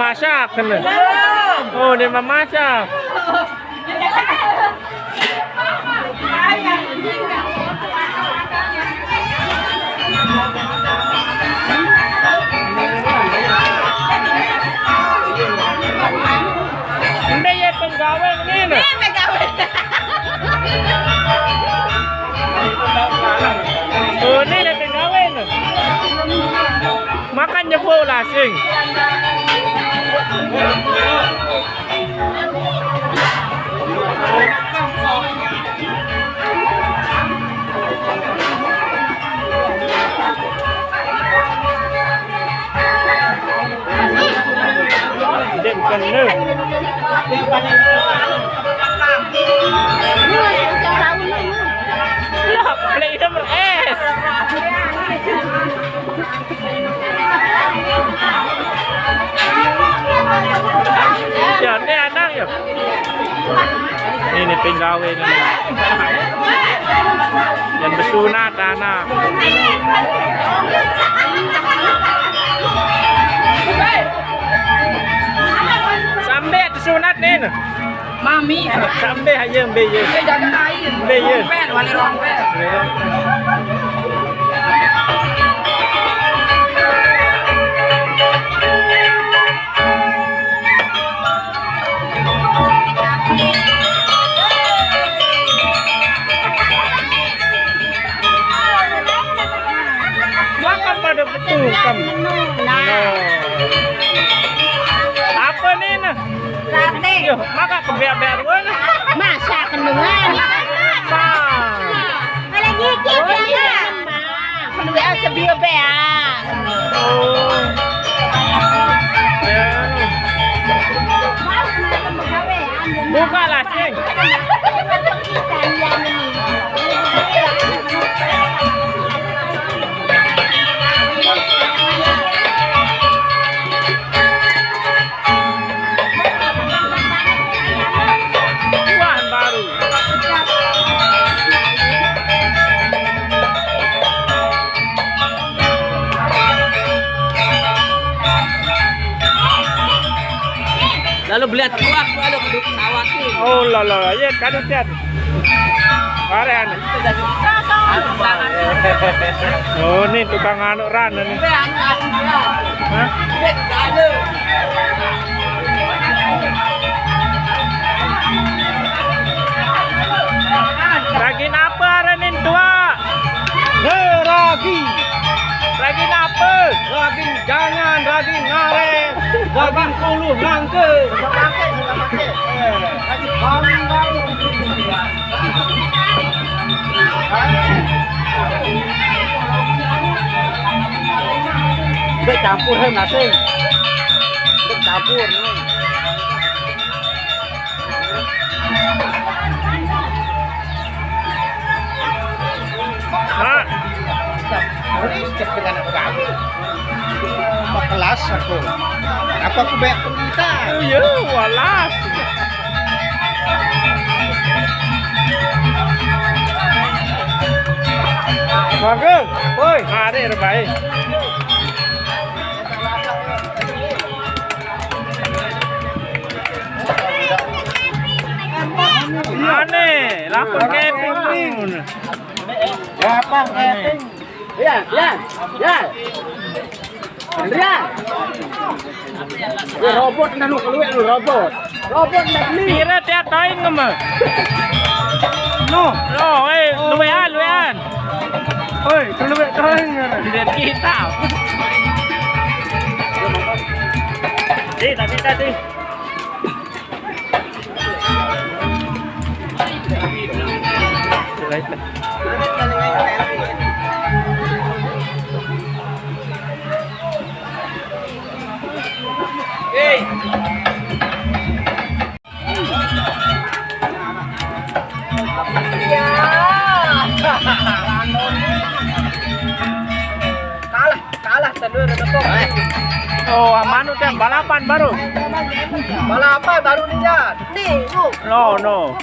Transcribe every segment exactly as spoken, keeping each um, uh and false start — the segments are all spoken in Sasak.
Masak kena. Oh, dia memasak. Ini ya penggawe ini. Ini penggawe. Oh, ini ya penggawe ini. Makan jebol asing. Dia bukan lu. Lah, play nomor es. Ya, ini anak ya. Ini penggawe ini. Yang besunat anak. Sampai disunat nih. Mami. Sampai aja, mbe ye. Dia jaga air. Mbe ye. Rompel, wali rompel. Makan pada betul kan. Nah. Nah. Apa nih, nah? Sate. Yo, maka kebiak-biak dua, nah. Masa kenungan. Nah. Kalau nyicip ya, ya. Kedua sedia be, ya. Oh. Ya. Buka lah, sing. Wah, baru. Lalu beliat kuah, lalu kudu sawat nih. Oh, la, la, la, iya, kado tiat. Parehan. Oh, ini tukang anu ran ini. Hah? Ragin apa ranin tua? Hei, ragi. Ragin apa? Ragin jangan, ragin ngaret, ragin puluh nangke. Udah campur, hei, nasi. Udah campur, nih. Mak. Cek dengan aku. Kelas aku. Apa aku banyak permintaan? Iya, walas. Bagus. Woi, ada yang baik. Aneh, lapor keping. Ya, Pak, keping. Iya, iya, iya. Andrea. Ya, robot, nah, lu keluar lu, robot. Robot, nah, ini. Kira tiap tahun ngema. No. No, eh, luwean, luwean. Oi, keluar tahun ngera. Lihat kita. Di, tapi tadi. Kalah, kalah, tadi udah tepuk. Oh, manu teh balapan baru. Balapan baru nih, Jan. Nih, lu. No, no.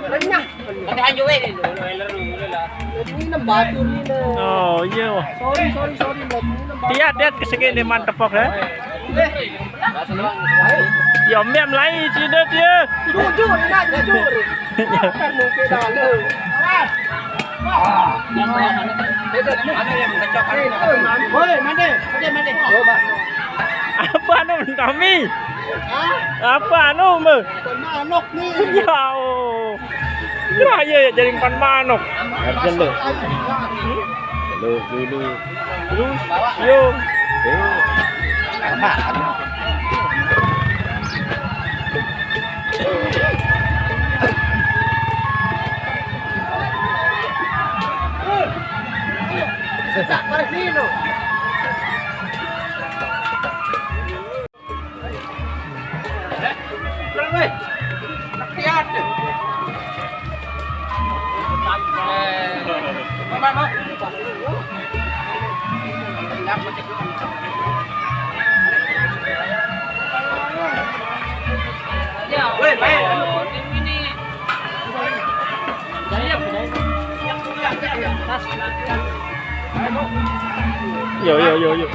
Renyah. Pakai hanju, weh. Ini nem batu nih, nem. Oh, iya. Sorry, sorry, sorry, buat ini nem batu. Tiat, tiat, kesegini mantep, pok, ya. Ya, mem lai cidot ya. Jujur, nak jujur. Kan mungkin dah lu. Woi, mandi, mandi, mandi. Coba. Apa anu, Tommy? Hah? Apa anu, Mbak? Manok nih. Ya Allah. Kira aja ya jadi empan manok. Dulu, dulu. Terus, yo. Yo. Yo, yo, yo, yo.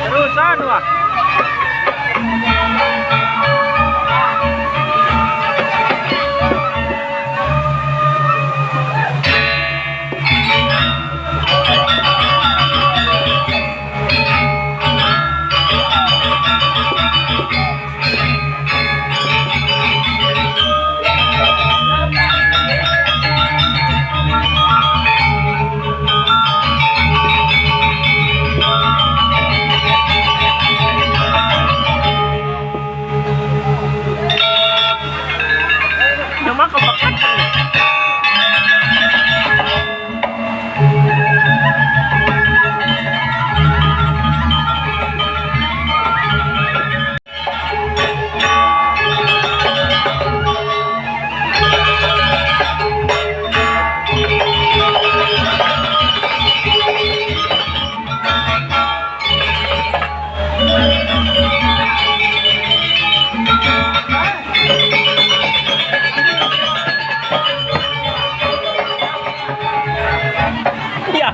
Terusan, wah. Cuma kebekat. Ya.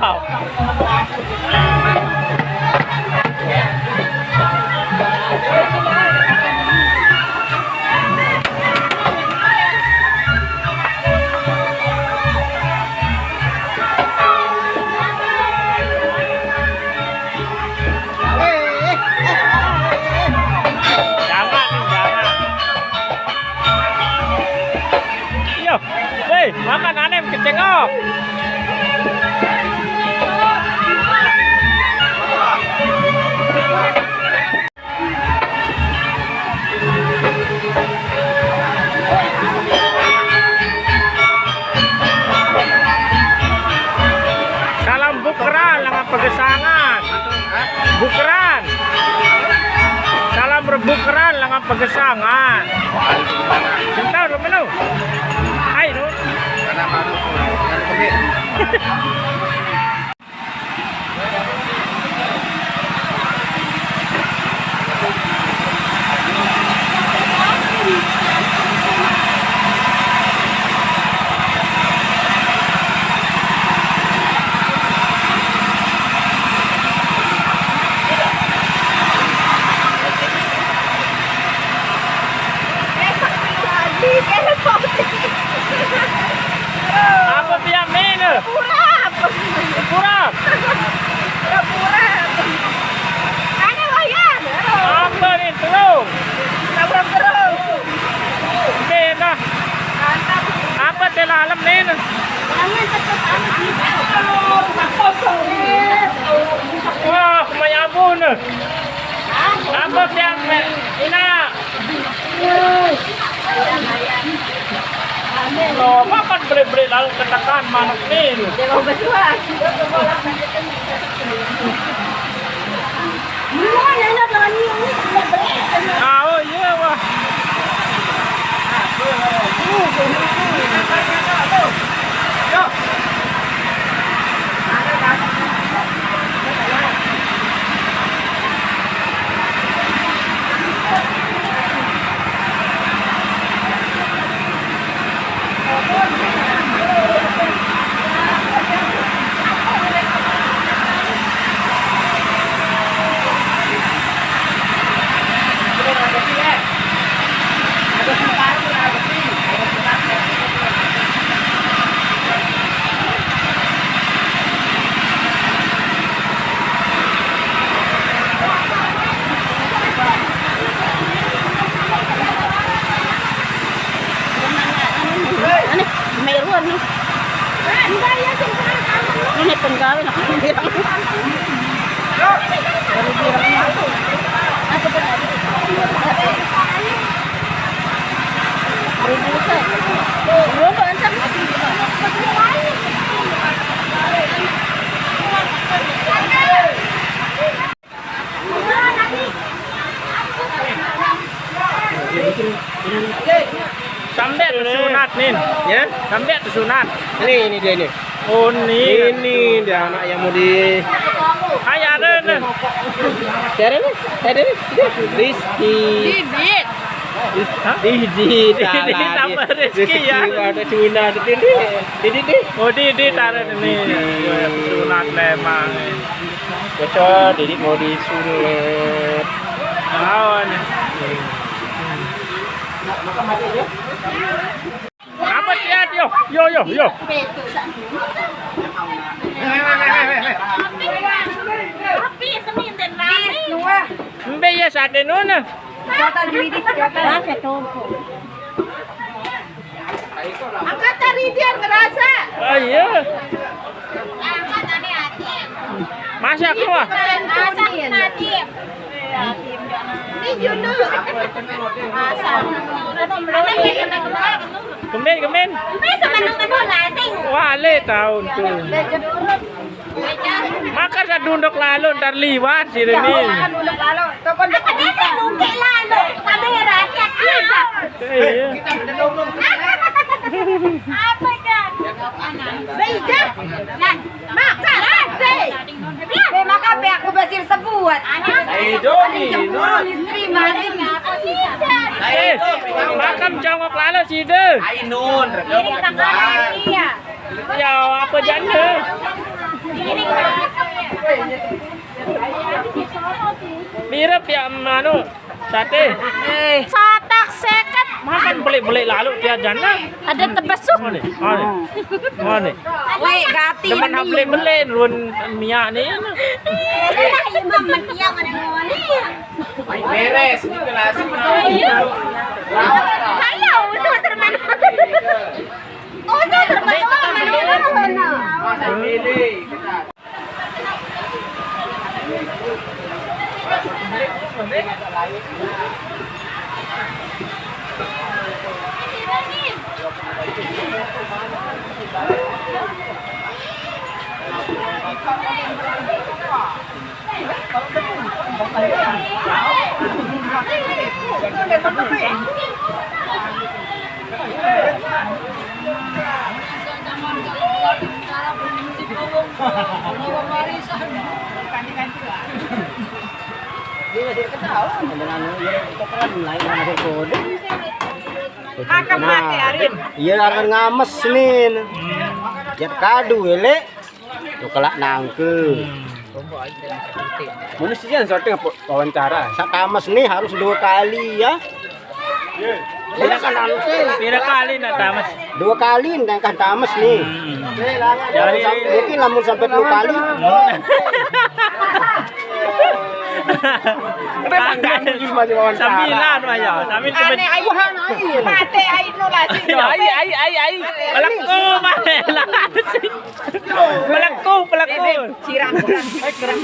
Jangan, jangan. Iya. Hei, makan anem kecengok. Salam bukeran lengan pegesangan. Bukeran. Salam berbukeran lengan pegesangan. Bentar, lu menu. Hai, lu. Apa tiap minggu? Purap. Purap. Purap. Ada wayang. Apa nih, telur? Tabrak terus. Beda. Mantap. Apa teh lalem nih? Jangan tetep amat. Wah, kemanya ampun. Apa tiap me-, ina? Loh, makan belik-belik lalu ketekan manuk nih. Ah, oh iya, wah. Ano, may ruwan, no? Ano na panggawa na kami? Sampai tuh sunat nih. Ya? Sampai tuh sunat. Ini, ini dia ini. Oh, ini. Ini dia anak yang mau di. Hai, ada nih. Siapa nih? Ada nih. Rizky. Bibit. Rizky. Hah? Didi, Didi salah. Tambah Rizky, Rizky ya. Ada Cuna di sini. Didi, Didi. Oh, Didi taruh ini. Didi. Wah, sunat memang. Bocor, Didi mau disunat. Lawan. Apa dia, yo? Yo, yo, yo. Tapi seminten rame. Mbe ya sate nuna. Angkat tadi biar ngerasa. Ah, iya. Masak lu, ah. Masak nanti. Ini judul. Masak. Kemen, kemen. Ini sama nonton nasi. Wah, le tahun tuh. Makan sadunduk lalu, ntar liwat sini nih. Makan dulu lalu. Tuh kan udah kebuka. Mungkin lalu. Tapi ya rakyat aja. Iya. Apa kan? Beja. Nah, makan. Be, maka be aku basir sebuat. Ayo, Doni, Doni. Istri mati. Eh, makan jongkok lalu sini. Ayo, Nun. Ini makan. Iya. Ya, apa janda? Mirip ya, anu, sate. Eh. Satak seket. Makan belik-belik lalu dia janda. Ada tebesuh. Mana? Mana? Mana? Weh, gati. Demen ini. Belik-belik, run minyak nih. Ini lah imam mati yang ada ngone. Beres, ini kelas. Iya. Ayo, udah terman. Makan mati, Arin. Iya, akan ngames nih. Jat kadu, elek. Tuh kelak nangke. Mana sih yang syuting apa wawancara? Sak tames nih harus dua kali ya. Iya kan harusnya. Pira kali nak tames? Dua kali nang kan tames nih. Hmm. Jadi mungkin lamun sampai dua kali. Sambilan, Mas, ya. Sambil cepet. Aneh, ayo. Mate, ayo, no, lah, sih. Ayo, ayo, ayo, ayo, ayo. Pelaku, Mas. Pelaku, pelaku. Siram, siram.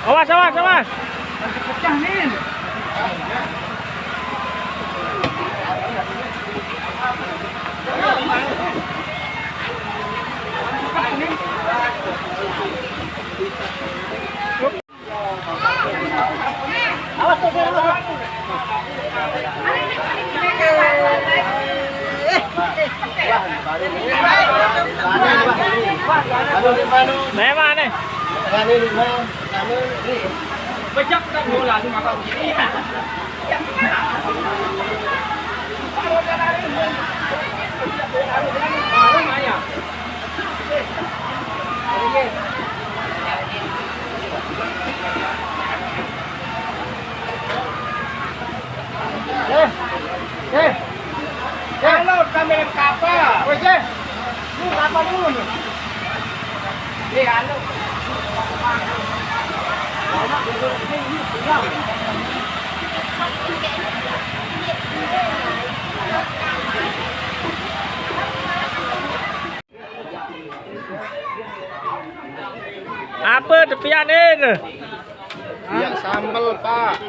Awas, awas, awas. Memang nih. Bejak tak bola tu makan. Eh, eh, eh. Halo, kami kapal. Weh, eh. Lu kapal dulu nih. Eh, halo. Apa tepian ni? Ya, sambel, Pak.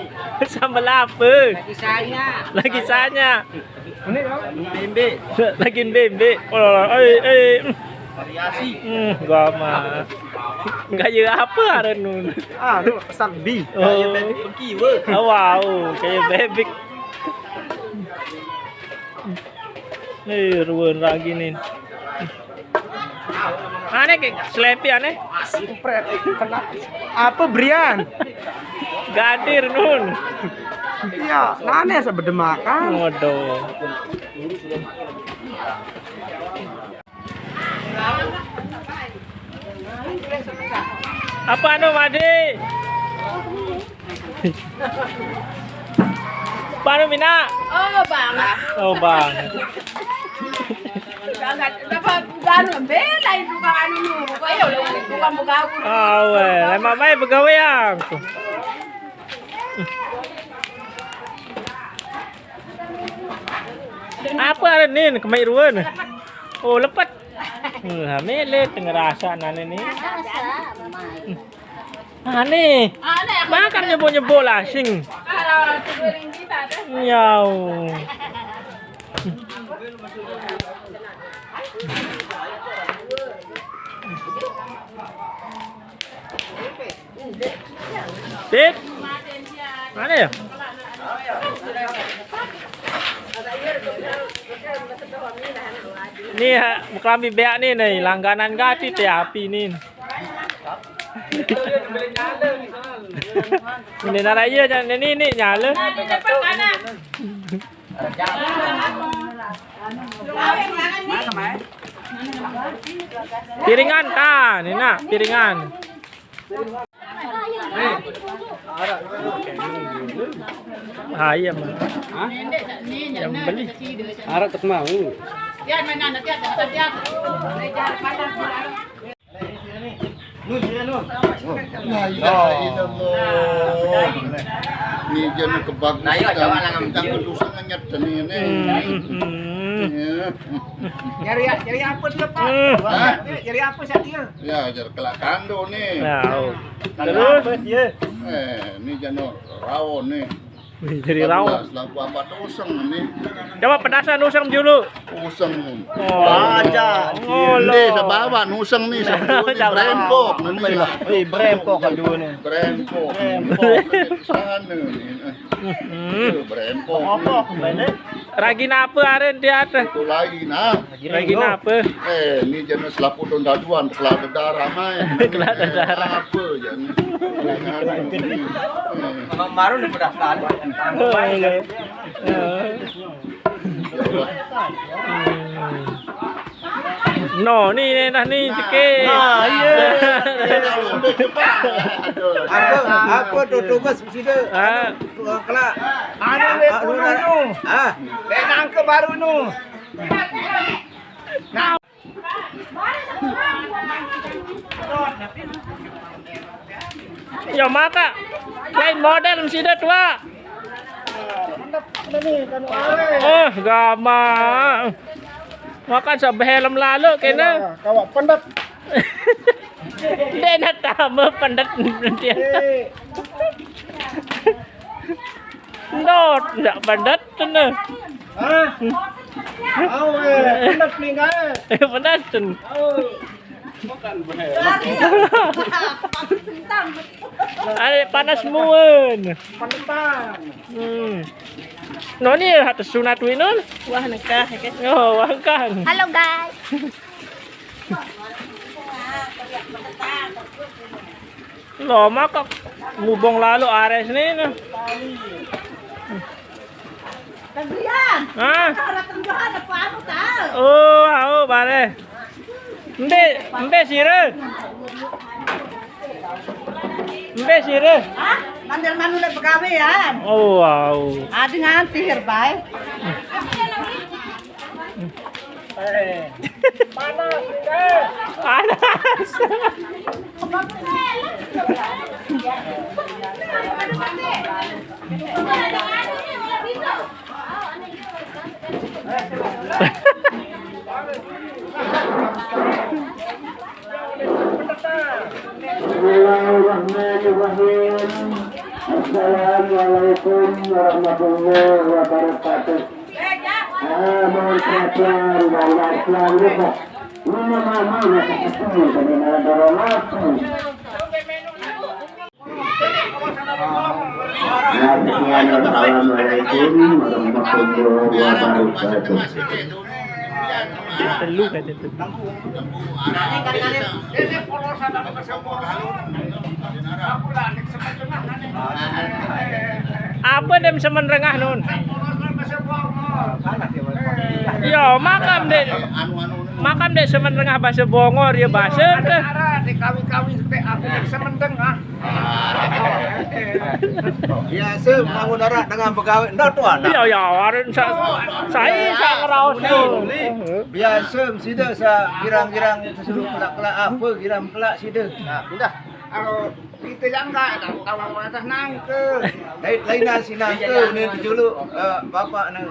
Sambel apa? Lagi sanya. Lagi sanya. Ini, Pak. Bembek. Lagi bembek. Oh, eh, eh. Variasi. Hmm, gua mah. Gaya apa aren nun? Ah, tu pesan B. Oh. Gaya bebek pergi, weh. Oh, wow, gaya bebek. Nih, ruan lagi nih. Aneh kayak selepi aneh. Kampret. Kena. Apa, Brian? Gadir nun. Iya, aneh sebedemakan. Waduh. Apa anu, Madi? Apa anu, Mina? Oh, Bang. Oh, Bang. Jangan, apa, anu, bela itu, Bang, anu, nu. Bukan, bukan, bukan, bukan. Ah, weh, lemak baik pegawai yang. Apa ada ni, kemai ruan? Oh, lepet. Wah, melet ngerasa nane ni. Aneh. Makan nyebol-nyebol asing. Nyau. Tip. Mana ya? Ni, ha, kelambi beak ni, ni langganan gati te api ni. Ini naraya jan ni, ni nyala. Piringan ta, ni nak piringan. Ah, iya, Mak. Hah? Yang beli. Arah tak mau. La ilaha illallah. Ni jan kebagus. Nah, iya, coba lah, ngambil. Kita berdosa ngenyat dan ini. Hmm, hmm, hmm. Nyari, nyari apa dia, Pak? Hmm. Hah? Nyari apa saya dia? Ya, jar kelak kando nih. Nah, oh. Terus? Apa dia? Eh, ini jano rawon nih. Jadi rawon. Lagu apa tuh useng nih? Coba pedasan useng dulu. Useng. Oh. Aja. Oh, ini lo. Sababan useng nih, sabtu nih, sababan. Brempok nih. Wih, brempok aduh nih. Brempok. Brempok. Sana nih. Hmm. Brempok. Apa? Ragi napa aren dia teh? Itu lagi nah. Ragi napa? Eh, ini jenis lapu daduan, kelada darah main. Kelada darah. Apa jenis? Sama baru udah pedas kan? Oh, iya. Hmm. No, ni, ni, nah, ni, sikit. Ah, iya. Apa, apa tu tugas sida? Ah. Kelak. Anu le puluh nu. Ah. Le nangke baru nu. Nah. Ya maka lain model sida tua. Oh, gamak. Makan sebelum lalu kena. Kawa pendet. Dia nak tambah pendet dia. Ndot, ndak pendet tu. Hah? Au, eh, pendet ning kae. Eh, pendet tu. Au. Ada panas muan. Pendetan. Hmm. No ni hak sunat wi nun. Wah nekah ke. Oh, wah kan. Halo guys. Lo maka ngubong lalu ares ni no. Hah? Oh, au bare. Mbe, mbe sira. Mbe sira. Hah? Mandel manu le pegawean. Oh, au. Ada nganti herbai. Panas. Bismillahirrahmanirrahim. Assalamualaikum warahmatullahi wabarakatuh. Ah, mohon perhatian dan perhatian juga. Ini mama nak ketemu dengan orang apa? Assalamualaikum warahmatullahi wabarakatuh. Telu kata tu. Apa dia semen rengah nun? Yo, makam dek, makam dek semen rengah bahasa Bongor ya bahasa ke. Dikawi-kawi sampai aku semen tengah. Biasa bangun arak dengan pegawai ndak tu anak. Iya, iya, aren sa-, saya sa ngeraos tu. Biasa sida sa girang-girang suruh kelak-kelak apa girang kelak sida. Nah, pindah. Kalau kita yang enggak tahu kawan atas nangke. Lain lain nasi nangke ni dulu eh, bapak ni.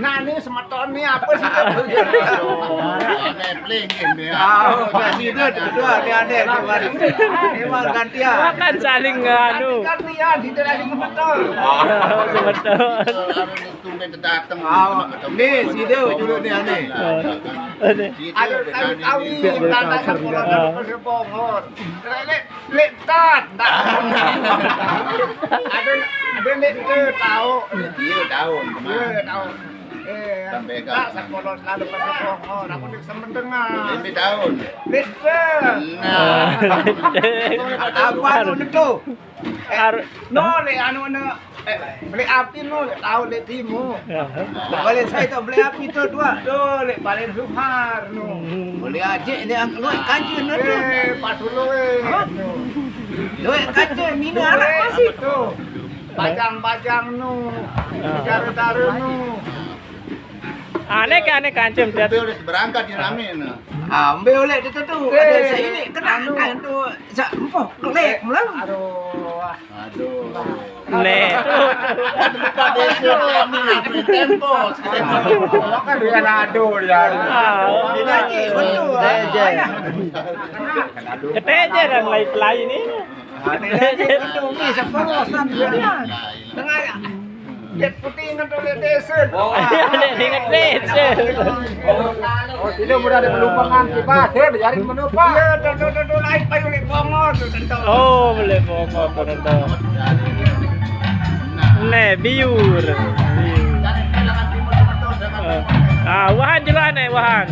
Nah, ni semeton ni apa sih? Aneh peling ni. Ah, kasih dia dua ni aneh kemarin. Memang gantian. Makan saling anu. Gantian kita lagi semeton. Semeton. Tumben datang. Ah, ni sida dulu ni aneh. Ada kawin-kawin, tanah sekolah, ada Bongor. Lek, lek, tat, tat. Ada, ada lek ke tahu. Iya, tahu. Iya, tahu. Eh, tak sekolah selalu ke Bongor. Aku di Semendengar. Lima tahun. Lek ke. Nah. Apa anu tu? Eh, no, lek anu, anu. Eh, beli api nu, tahu lek timu. Balik saya tu beli api tu dua. Tu lek balik Suhar nu. Beli aje ni ang lu kancil nu tu. Eh, pas dulu eh. Lu kancil mina arak masih. Tu. Bajang-bajang nu. Dara-dara nu. Aneh ke aneh kancil dia. Dia udah berangkat ni rame nu. Ambil oleh dia tu. Ada saya ni kenal kan tu. Sa empoh kelek mula. Aduh. Aduh. Nek. Buka desa ni tempo. Kan dia nado dia. Ah. Dia nyanyi betul. Keteje dan lain-lain ni. Dia nyanyi betul ni sepuluh. Tengah ya. Dia putih nonton dia desa. Oh, dia ingat desa. Oh, tidak mudah ada pelupangan kipas. Dia diaring menupa. Iya, tuh, tuh, tuh, tuh, lain payu lek bongo tuh, tentu. Oh, boleh bongo tuh, tentu. Nih, biur. Biur. Eh. Ah, wahan jelas nih, wahan.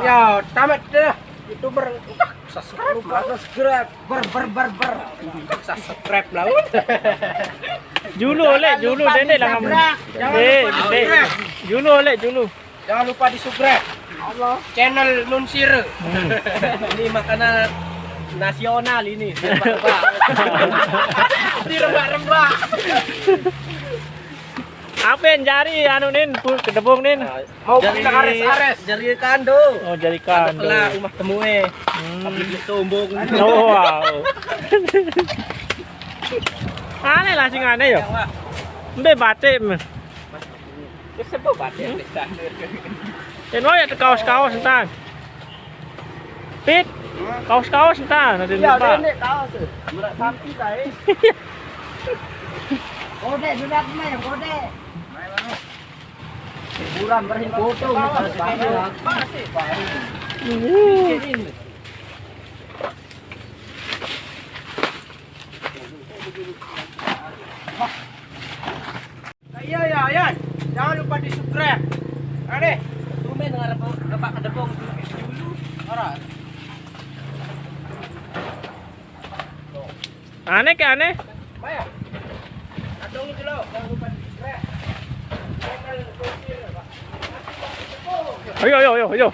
Ya, tamat dah. YouTuber, entah, subscribe lah. Subscribe. Ber, ber, ber, ber. Entah, subscribe lah. Julu, lek, julu, dendek lah kamu. Jangan lupa di-subscribe. Eh, dendek. Julu, lek, julu. Jangan lupa di-subscribe. Allah. Channel Nunsire. Hmm. Ini makanan nasional ini. Direbak-rebak. Apa yang jari anu, Nin? Pu-, kedebung, Nin? Ah, mau jari, kita ares-ares. Jari kando. Oh, jari kando. Kando pelak, rumah temue. Hmm. Tapi dia sombong. Oh, wow. Aneh lah sing aneh ya. Yang, Wak. Mbe batik, men. Disebut batik. Hmm. Ten wae ya kaos-kaos entan. Pit, kaos-kaos entan, ada. Iya, lupa. Ini kaos tuh. Murah sapi, kae. Kode, sudah, main kode. Hiburan berhenti foto, iya, ya, ya. Jangan lupa di-subscribe. Ada. Tumben ngarep dapat kedebong dulu. Ora. Aneh ke aneh? Ayo, ayo, ayo, ayo.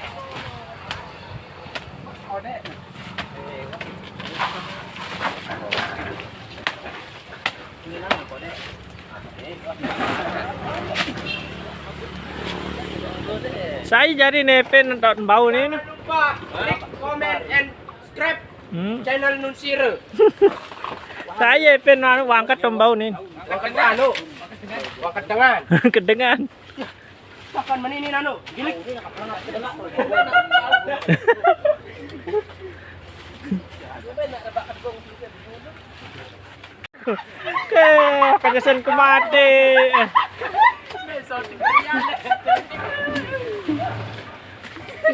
Saya jadi nepen nonton bau ni. Jangan lupa like, comment, and subscribe. Hmm. Channel Nunsire. Saya pen anu, wangkat tombau nih. Wangkat anu. Wangkat dengan. Kedengan. Pakan menini nanu. Gilik. Ke, kejesen kemati.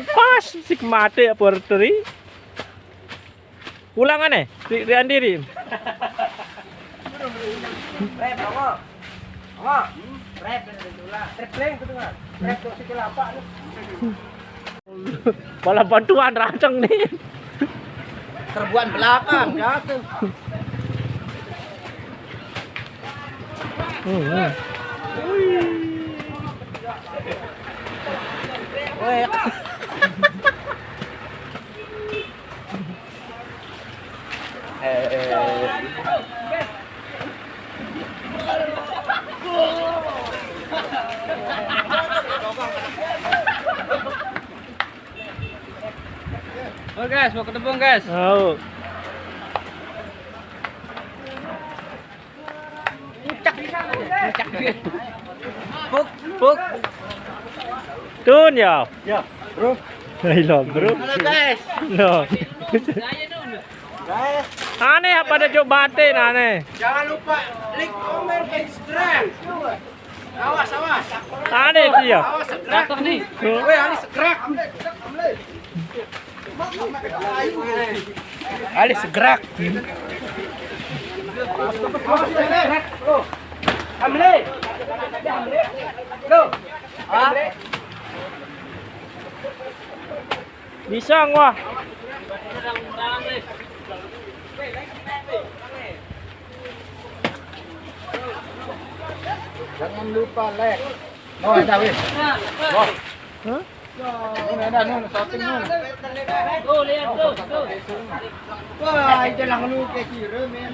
Pas, si kemati apa teri? Ulangan eh, ri, ri andi ri. Rep, apa? Apa? Rep, rep, ulang. Rep, leng, gitu kan. Rep, tuh, sikil apa, lu? Malah bantuan rancang nih. Serbuan belakang, jatuh. Hmm, hmm. Weh. Eh, eh. Oh, guys, mau ketemu, guys. Oh. Puk, puk. Tun ya. Ya, bro. Hai lo, bro. Halo, guys. Lo. Guys. Aneh apa ada jok batin aneh? Jangan lupa like, comment, and subscribe. Awas, awas. Aneh dia. Awas, segrak. Jatuh nih. Weh, aneh segrak. Alis gerak. Hamle. Go. Bisa ngwah. Jangan lupa like. Oh, ada weh. Hah? Nun, ada nun, shooting nun. Tuh, lihat tuh, tuh. Wah, itu lang lu kayak kira, men.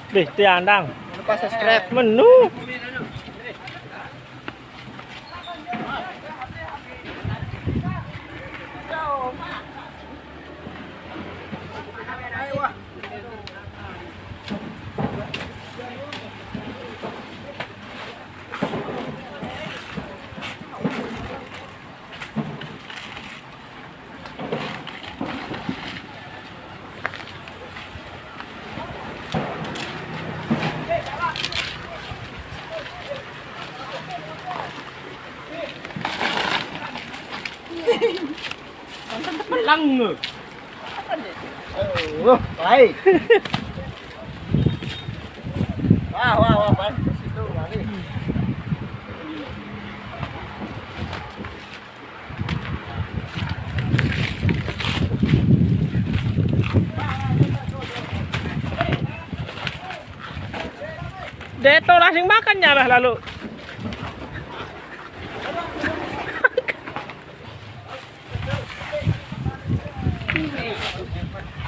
Deh, tiandang. Lupa subscribe. Menu. Lang. Oh, baik. Wah, wah, wah, baik. Situ, mari. Deto lah sing makan nyarah lalu.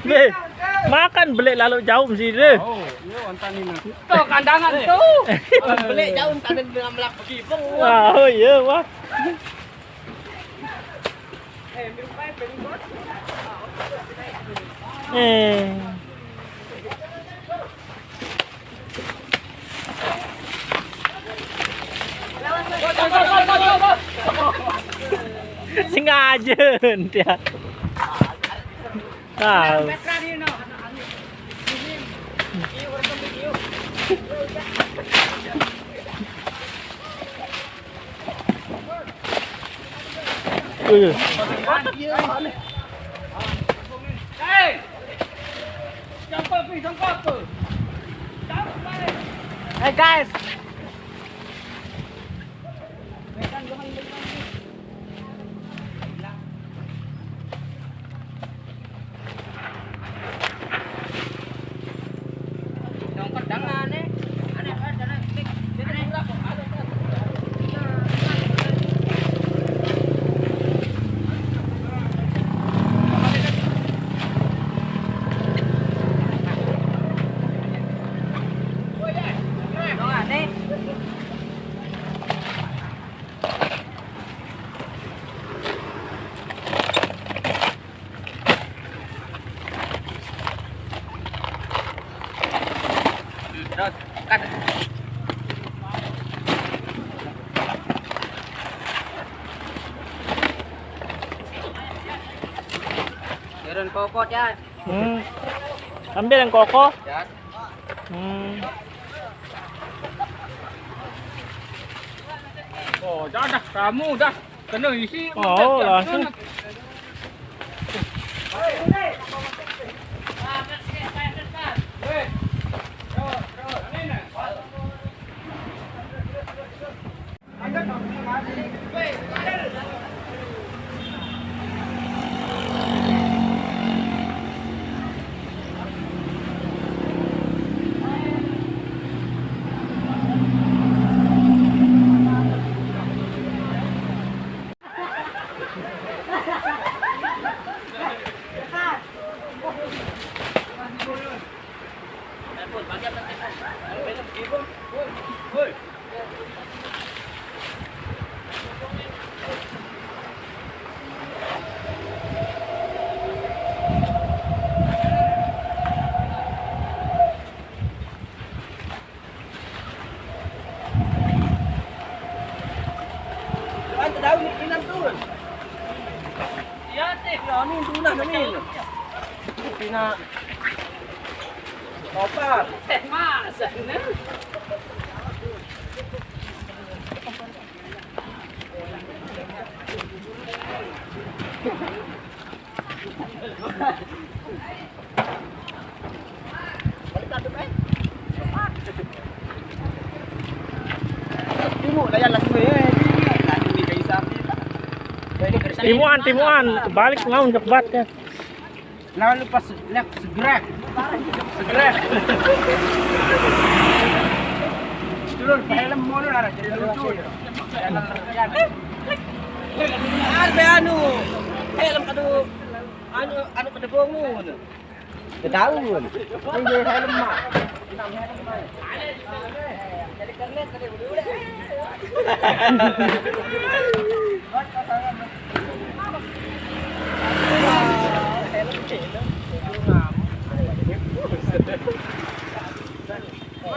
Deh, makan belik lalu jauh mesti deh. Oh, iya, ontan ini. Tuh, kandangan tuh. Belik jauh, kandangan melak begibung. Wah, oh iya, wah. Eh. Sengaja dia. Tahu. Iya. Hey guys. Turun kokot ya. Hmm. Ambil yang kokoh. Ya. Hmm. Oh, dah, dah, kamu dah kena isi. Oh, langsung. Koper. Timuan, timuan. Balik naon ka bat ya. Nah, lupa se-, lihat segrek. Segrek. Dulu helm mau lah, jadi lucu. Ada anu, helm, aduh, anu, anu pada bongun. Ketahuan. Ini helm mah.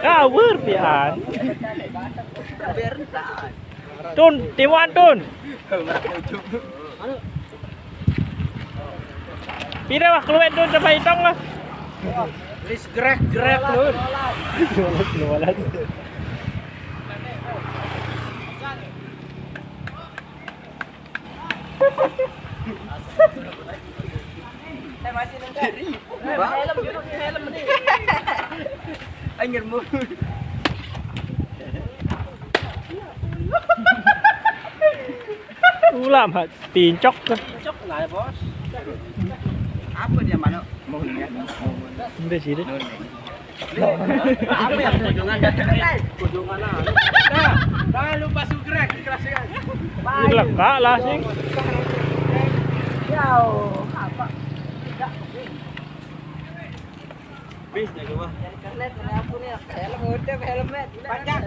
Kawur pian. Tun, timuan Tun. Pira wah keluar Tun, coba hitung lah. Lis grek-grek Tun. Saya masih nunggu. Helm, helm, helm nih. Anjir, mu. Ulam, ha, tincok tuh. Cok lah, Bos. Apa dia, Mano? Mau lihat. Udah sih deh. Apa ya, pojongan? Pojongan lah. Nah, jangan lupa sugrek di kelas ya. Ini lekak lah sih. Yo, apa? Bis dah gua. Helm udah, helmet. Panjang.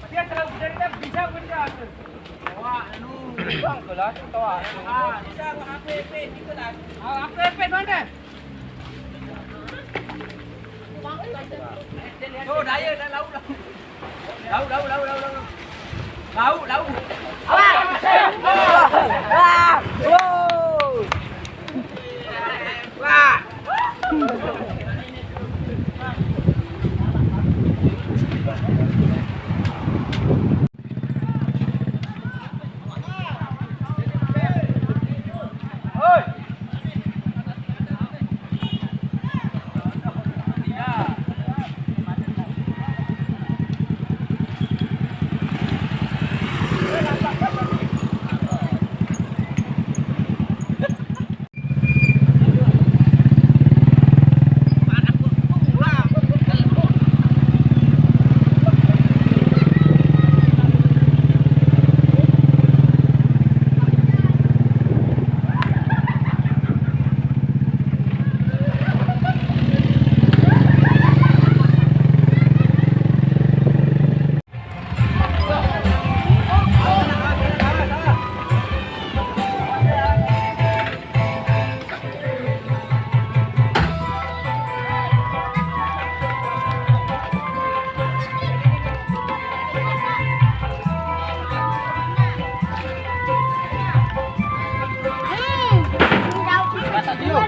Dia kalau bisa, bisa. Wah, anu, bang, kelas atau apa? Ah, bisa, aku F P P, gitu lah. Ah, aku F P P mana? Tuh, daya, dah laut, laut. Laut, laut, laut, laut, laut. Laut, laut. Ah! Ah! Wow! Wah!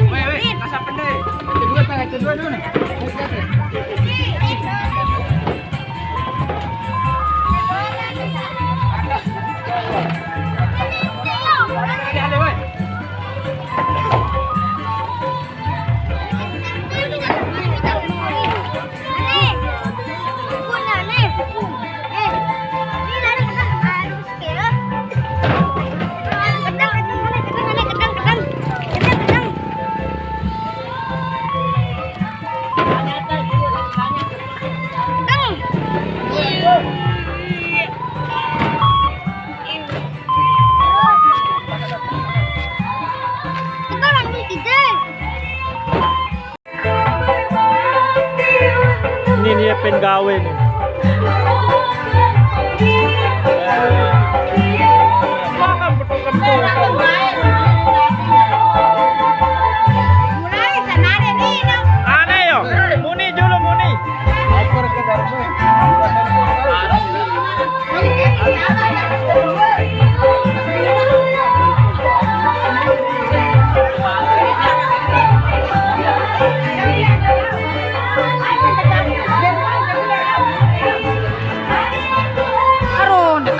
Weh, weh, kasar pendek. Kedua, tangan kedua dulu nih. Ini nih pengen gawe nih.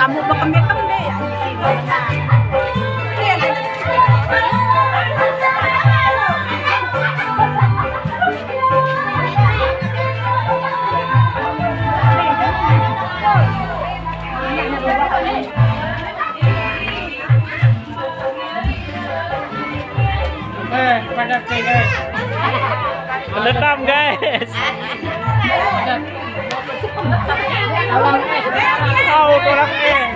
Kamu bekembe-kembe ya. Eh, pada ke, guys. Mendendam, guys. Tahu tolak, eh.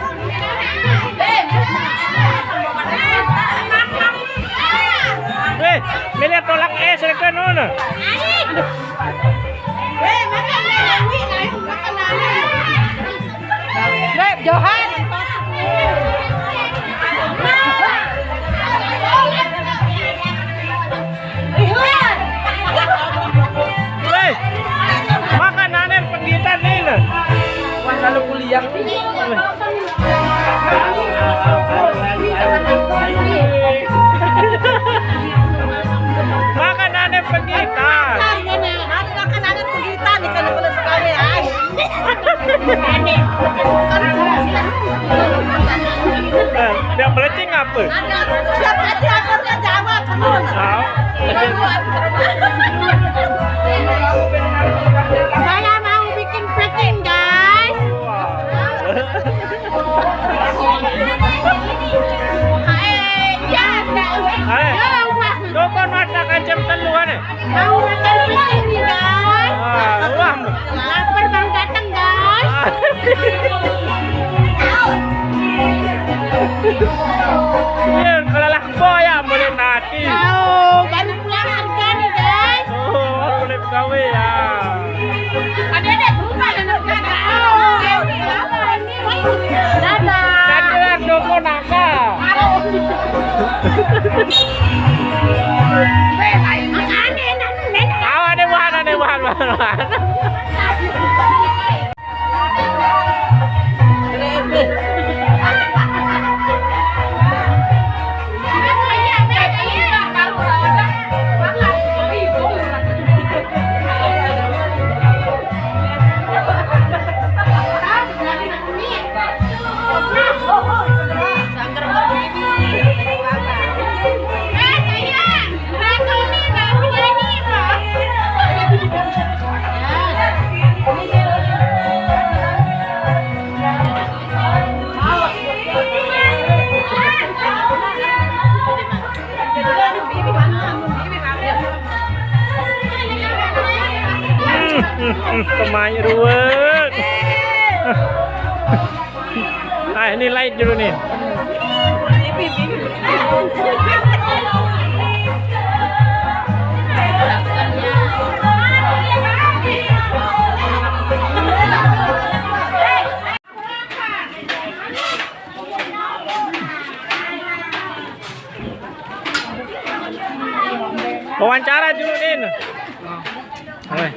Eh, melihat tolak, eh, serkan mana? Beb, Johan. Hei, makan aneh penggitan nih, nah. Wah, kalau kuliah. Makan aneh penggitan. Makan aneh penggitan, ikan kepala sekali, ay. Eh, yang melecing apa? Ada, siapa aja aturnya jawab, terus. Tahu. Saya mau bikin prank, guys. Eh, ya, enggak. Eh, ya, Wak. Coba mata kancam telu, aneh. Mau makan prank, guys. Ah, wah. Lapar baru datang, guys. Ah. Iya, kalau lah boy ya, boleh nanti. Oh, baru pulang kerja nih, guys. Oh, baru boleh pegawai ya. Ada, ada berubah dan kerja. Oh, apa ini, woi? Dadah. Kan dia doko naka. Aneh, aneh, aneh. Awa, aneh, bahan, aneh, bahan, bahan, bahan. Hmm, hmm, hmm, kemai ruwet. Ah, ini light dulu nih. Wawancara dulu, Nin. Woi.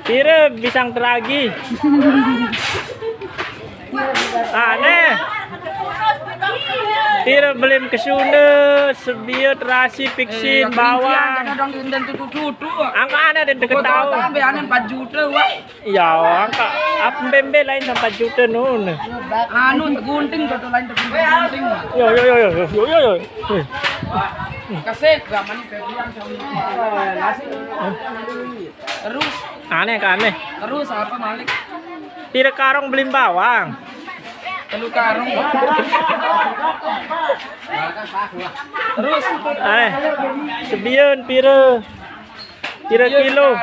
Pire pisang teragi? Aneh. Pire belim kesune, sebiye, terasi, piksin, bawang. Kadang enten tutu-tutu. Angka aneh den deket tahu. Sampai aneh empat juta, wah. Iya, angka apa bembe lain sampai juta nun. Anu, gunting, foto lain gunting. Yo, yo, yo, yo, yo, yo, yo. Kasih, gaman, peguan, sama. Terus. Aneh, aneh. Terus apa, Malik? Pire karung belim bawang? Telu karung. Terus. Aneh. Sebiyen pire? Kira kilo.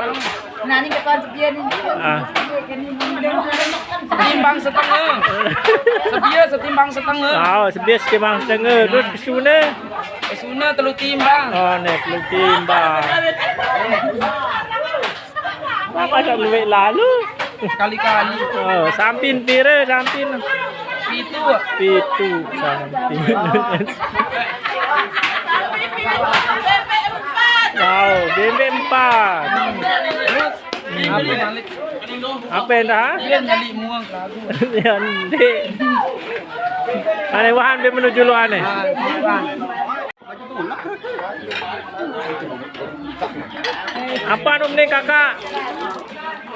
Nah, ini ketuan sepian ini. Ah. Setimbang setengah. Sepian setimbang setengah. Oh, sepian setimbang setengah. Terus kesune? Kesune telu timbang. Oh, nek telu timbang. Apa tak luwih lalu? Sekali-kali. Oh, sampin pire sampin? Pitu. Pitu sampin. Wow, bebek empat. Terus balik. Apa yang dah? Iya, nyali muang kelagu. Ya, ndek. Aneh wahan be menuju lu aneh. Ah, bukan. Apa anu nih, Kakak?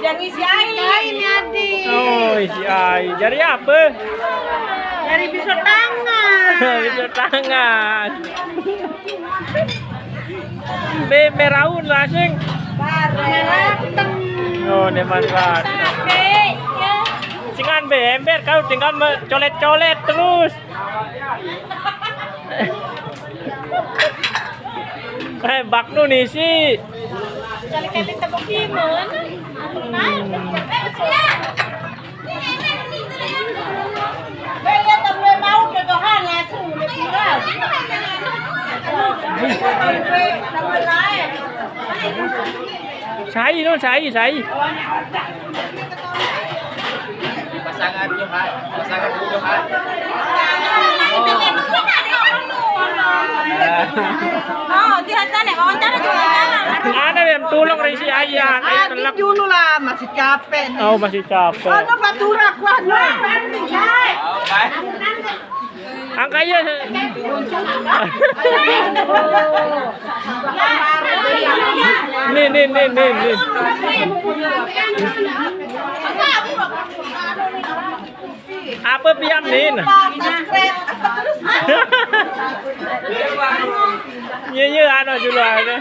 Yang isi ai ini, Adi. Oh, isi ai. Dari apa? Dari pisau tangan. Pisau tangan. Be meraun lah sing. Bareng. Oh, depan lah. Sampai, ya. Singan be ember kau tinggal me-, colet-colet terus. Eh, bak nu nisi. Kali-kali tepuk gimana? Sai nun, sai, sai. Pasangan Tuhan, pasangan Tuhan. Oh, dia sana wawancara juga wawancara. Ada yang tulung risi aja, ayo telak. Dulu lah, masih capek nih. Oh, masih capek. Oh, no, batura kuat, no. Angkanya. Nih, nih, nih, nih, nih. Apa piam nih? Iya, iya, anu dulu ada.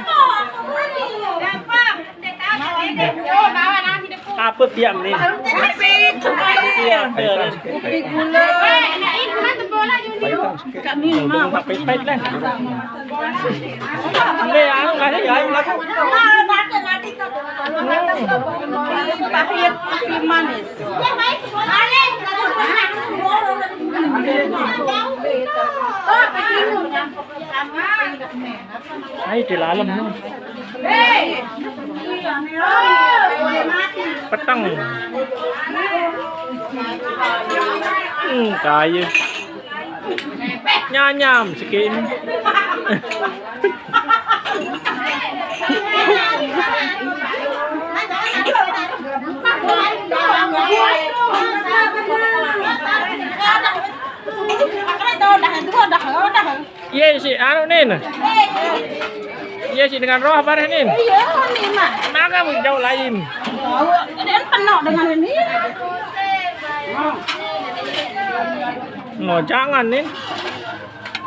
Apa piam nih? Kopi, kopi. Iya, betul. Kopi gula. Kami mah. Pahit-pahit lah. Ini ya, anu, nggak ada ya, anu, nggak ada. Pahit, tapi manis. Ayo di dalam, no. Peteng. Hmm, kaya. Nyanyam sekin. Iya, si anu, Nin. Iya, si dengan roh bareh, Nin. Iya, ini mah. Kenapa jauh lain? Ini kan penuh dengan ini. No, jangan, Nin.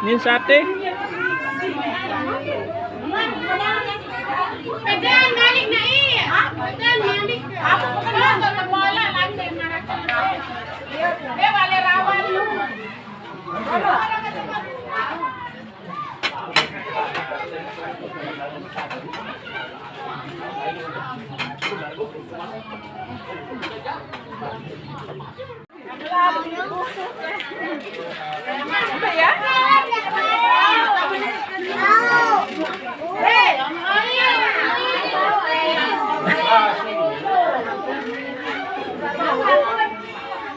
Nin sate. Pegang balik, Nai. Pegang balik. Aku pegang. Bola lagi marah. Dia balik lawan lu.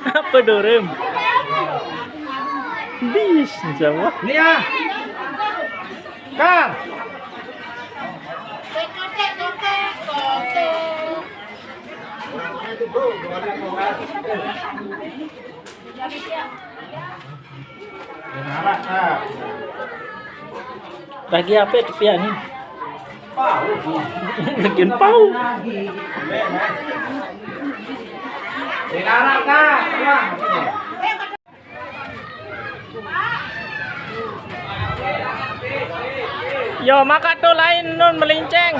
Apa dorem? Bis, insya Allah. Ini ya. Kar. Bagi apa itu pian ni? Bikin pau. Yo, maka tu lain nun melinceng.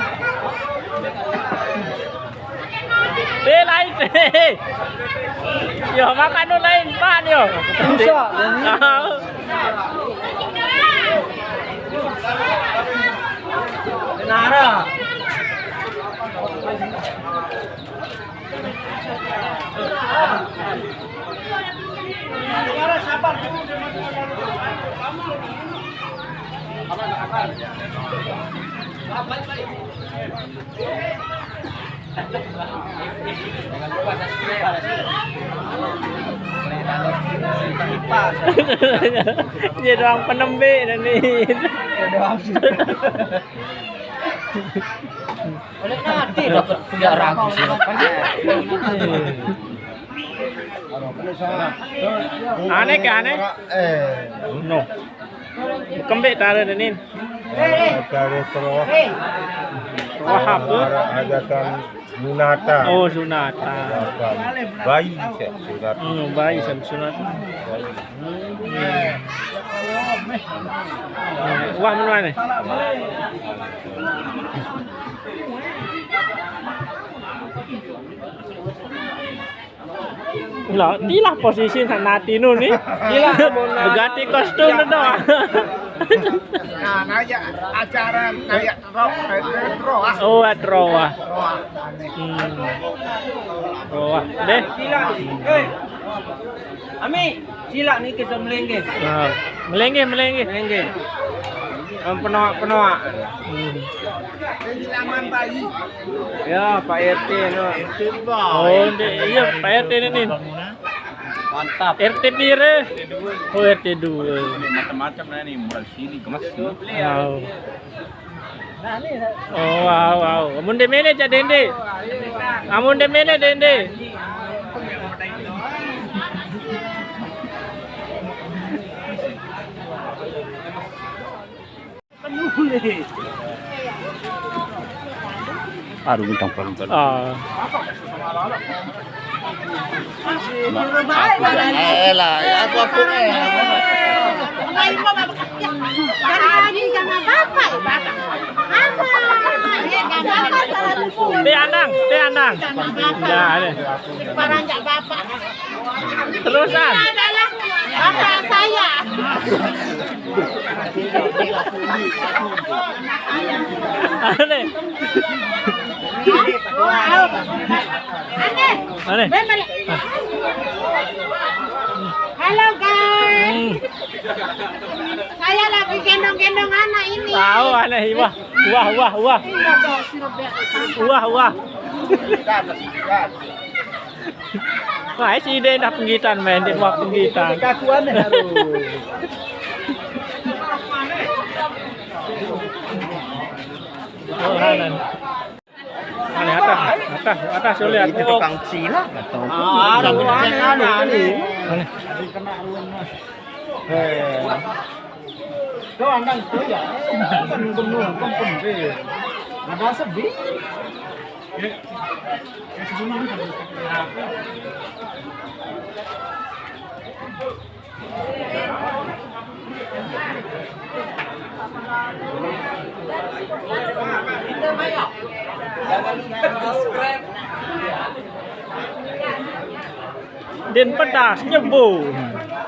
Eh, lain. Yo, maka nun lain pan yo. Bisa. Nara. Dia doang penembe dan ni. Dia doang sih. Oleh nanti dapat punya ragu sih. Aneh ke aneh? Eh, no. Kembik tara denin. Tara terus. Wahab tu? Hajatan Sunata. Oh, Sunata. Bayi, Sunata. Hmm, bayi, Sunata. Wah, mana ni? Lah, inilah posisi nak nanti nu ni. Inilah berganti kostum tu dah. Nah, naya acara naya roh, roh ah. Oh, roh ah. Roh ah. Hmm. Roh ah. Deh. Sila. Hei. Ami, sila ni kita melengge. Ha. Melengge, melengge. Melengge. Yang penuak-penuak. Hmm. Ya, Pak R T no. Oh, dek, iya, Pak R T ni. Mantap. R T pira? Oh, R T dua. Ini macam-macam lah ni, mulai sini ke masuk. Oh. Oh, wow, wow. Amun dek mene cak dende. Amun dek mene dende. Aduh, bintang paling. Ah. Eh lah, ya aku aku eh. Dari tadi sama bapak. Apa? Teh Anang, teh Anang. Sama bapak. Nah, ini. Parang bapak. Terusan. Ini adalah bapak saya. Aneh. Aneh. Aneh. Halo guys. Hmm. Saya lagi gendong-gendong anak ini. Tahu aneh, wah. Wah, wah, wah. Iya, tuh, sirup dia. Wah, wah. Wah, si ide dah penggitan main, dia buat penggitan. Kakuan harus. Oh, kanan. Mana atas, atas, atas, sulit. Itu tukang Cina atau? Ah, ada tukang Cina, ada. Mana? Eh. Kau andan tu ya. Kan gubernur, kan pun dia. Ada sebi. Den pedas nyebur.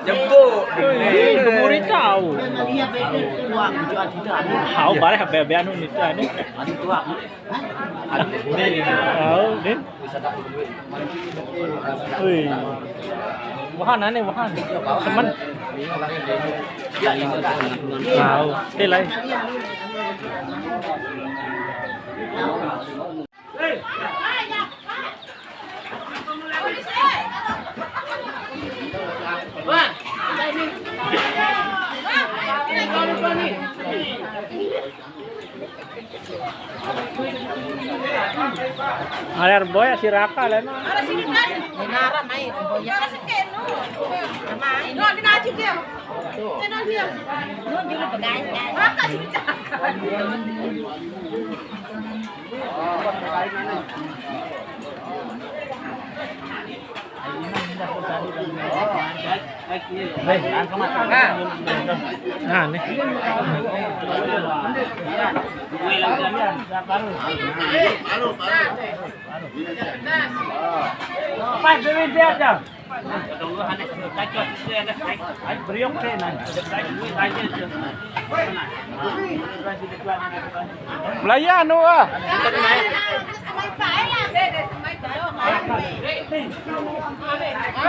Nyebur. Wih, kemuri tahu. Tuang, tuang tidak. Hau bareh abe-abe anu ni tu anu. Anu tuang. Hau, den. Wih. Wahan ane wahan. Semen. Hau, teh lai. Aler boy si Raka lena. Nara main boy. Main. No, dina aja dia. Tenang dia. No, dulu pegang. Raka sini. Nah, ni. Pas dulu dia aja. Melayan tu ah.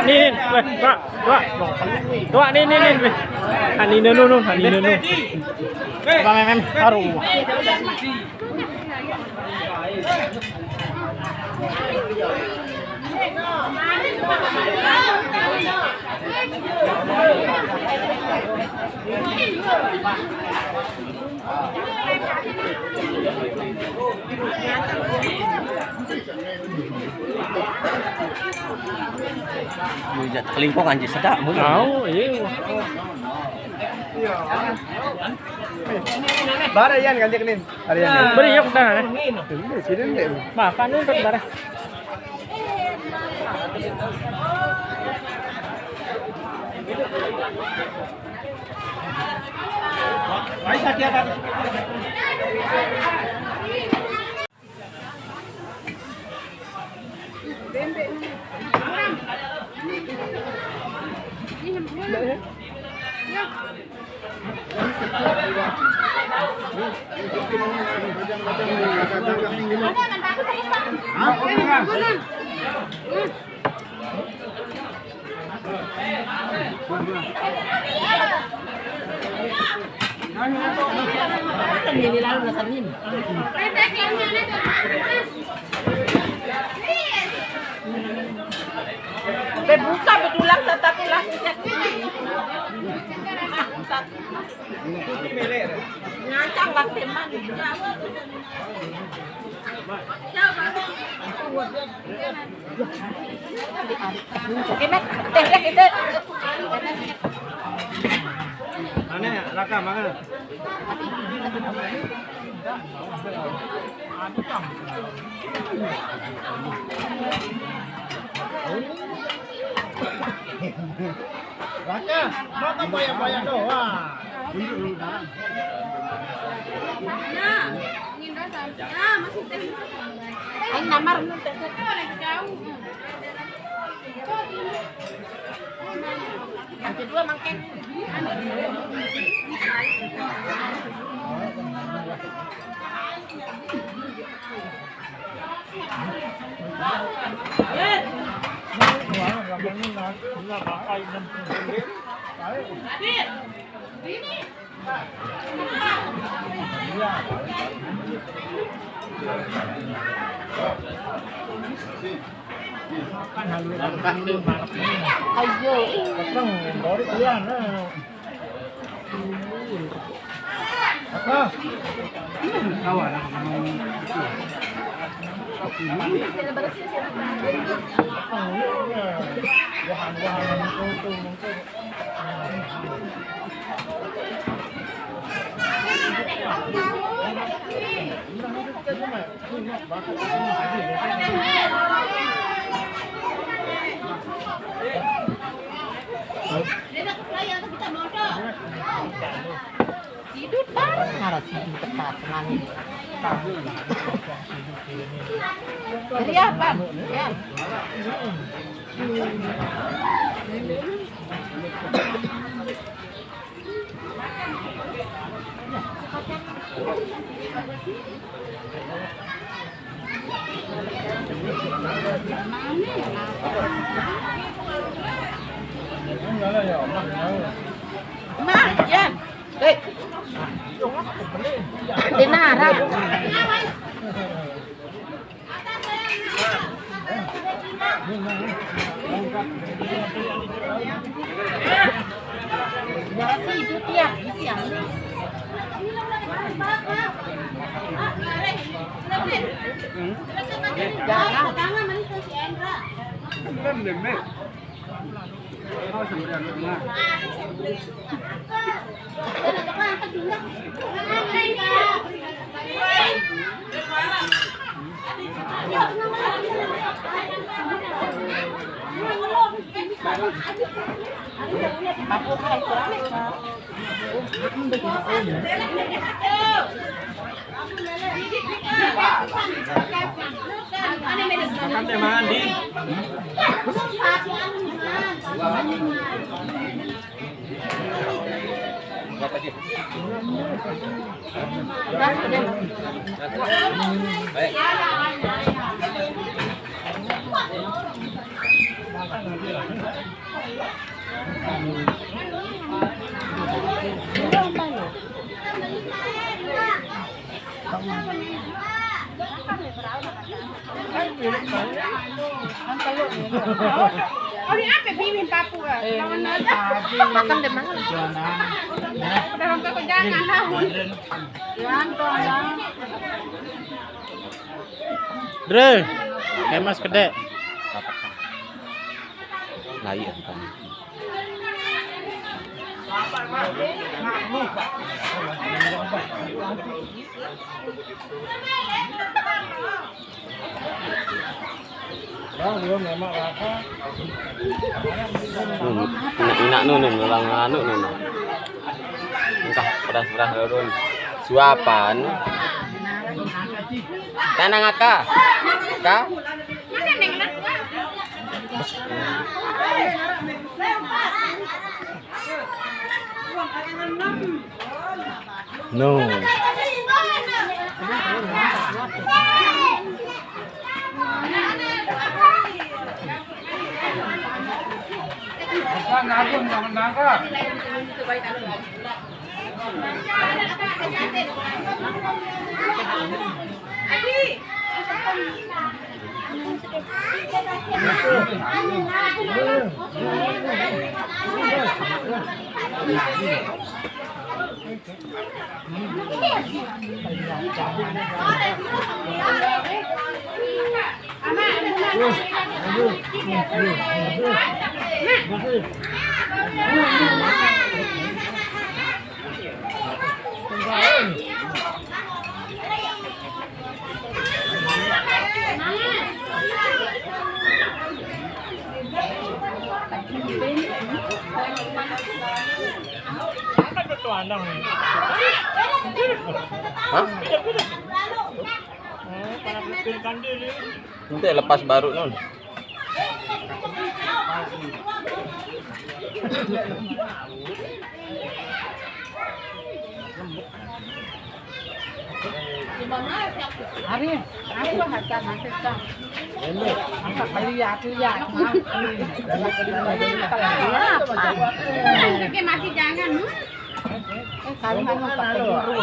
Ni, ni, weh, tuak, tuak. Tuak ni, ni, ni, weh. Ha, ni, ni, ni, ni, ha, ni, ni, ni. Bang, em, em, aduh. Wih, jat kelingkong anjir sedap mun. Tahu, iya. Bare yan, ganti kenin. Bare yan. Beri yok dah. Ini sini deh. Makan ini bare. Ini lalu rasanya ini. Bebuka bedulang satu tulang. Ngacang bak teman. Mana ya? Raka, mana? Raka, mata bayang-bayang doang. Aing namar nu teh. Yang kedua makan. Ayo. Hidup kan? Ngarasi di tempat nangis. Jadi apa? Ya. Mak, Jan. Eh. Dinara. Makan teh, mangan, Di. Makan deh, makan. Udah, jangan, jangan. Dre, kemas gede. Nah, iya, kan. Hmm, enak-enak nun, nun, orang anu nun. Engkah beras-beras nun. Suapan. Tanang aka. Ka? No. Hah? Nanti lepas baru nun. Hari, aku harga masih kang. Angkat beli ya, aku ya. Kenapa? Oke, masih jangan. Hmm? Eh, kalau mau pakai dulu.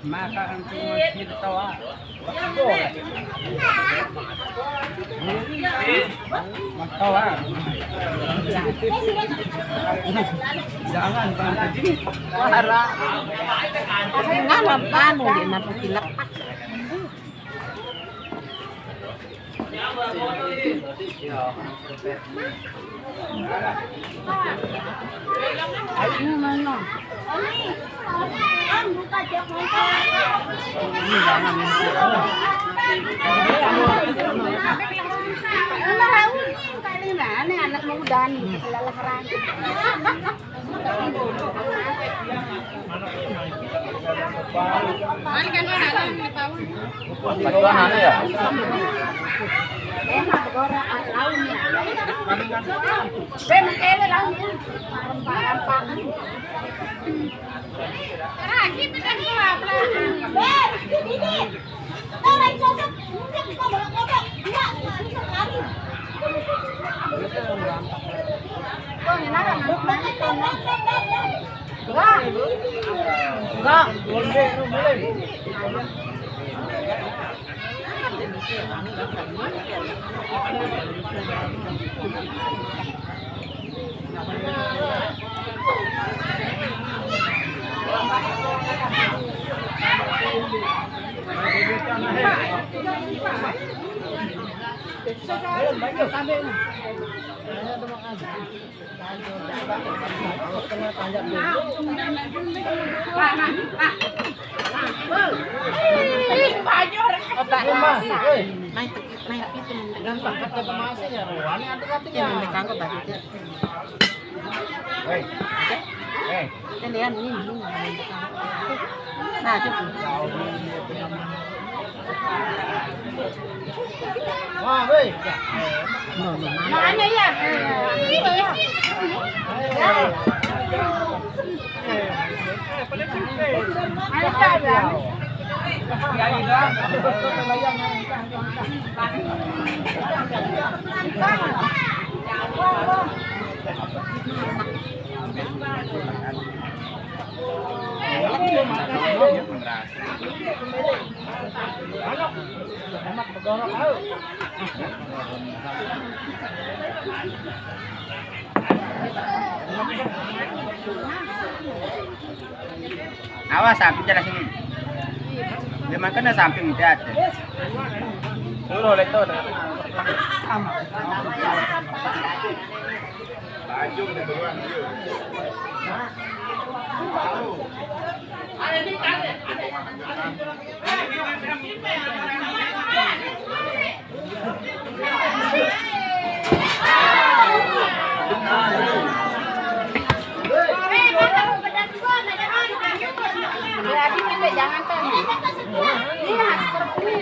Maka ang tingin dito, ah. Matawa. Jangan, jangan. Para. Kasi nga, mapano, di na po sila. Anak muda nih, kelelahan. Bantuan anu ya? Obat rasa. Main, main itu. Yang tak kata kemasi ya, ruannya ada katanya. Yang mereka kok baru dia. Hei. Hei. Kita lihat ini, ini. Nah, itu. Wah, hei. Mana ya? Ini. Awas, aku jelasin. Dia makan dah samping dia ada. Suruh leto dah. Berarti kita jangan tanya. Ini harus perempuan.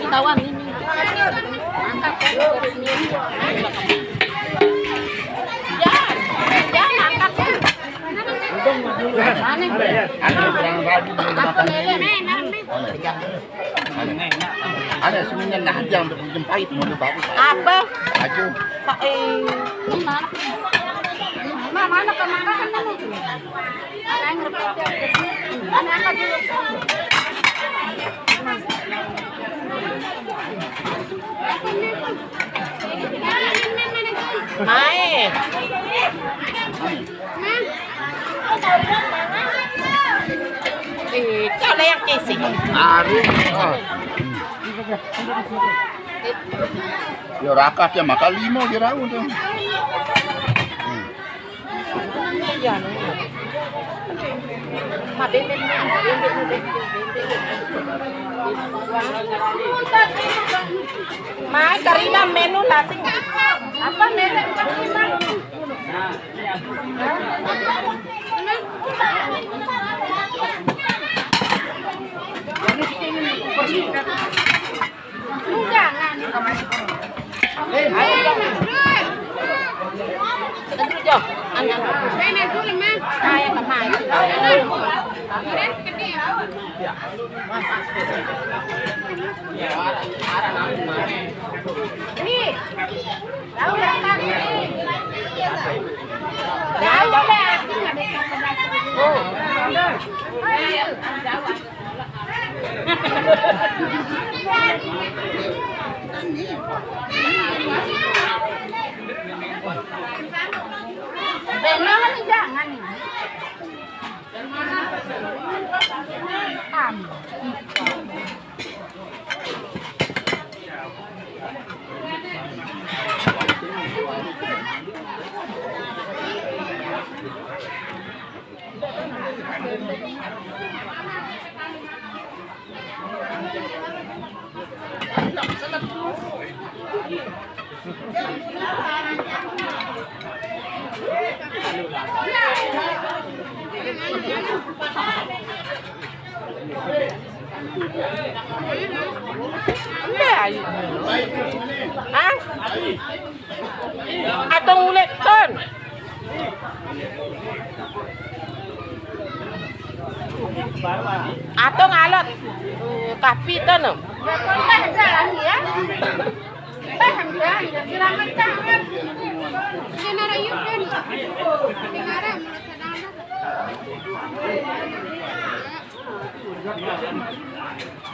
Ketahuan ini. Angkat ya. Ya, ya, angkat ya. Ada semuanya nah, yang untuk jempai itu mau bagus. Apa? Aduh. Sa-, eh, ini mana? Ma, mana kemana kan mana? Mana yang ngerti? Mana angkat dulu? Mae. Eh, kau lah yang kisi. Aduh. Oh. Ya rakat ya maka limo dia raun tuh. Hmm. Iya, no. Ma, bebek, bebek, bebek, bebek. Mai, Karina, menu nasi. Apa menu? Jangan. Ayo, Jong. Kita dulu, Jong. Anak. Saya dulu, Mas. Saya ke Mas. Nih. Tahu ya, Kak? Tahu ya. Jangan, jangan. Hah? Atong ulit ton. Atong alot. Eh, kapi ton.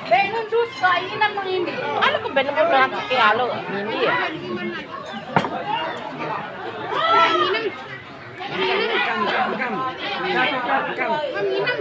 Benun dus kainan mo ini. Ano ko ba naman mga kikilalo? Hindi eh. Kainan. Kainan.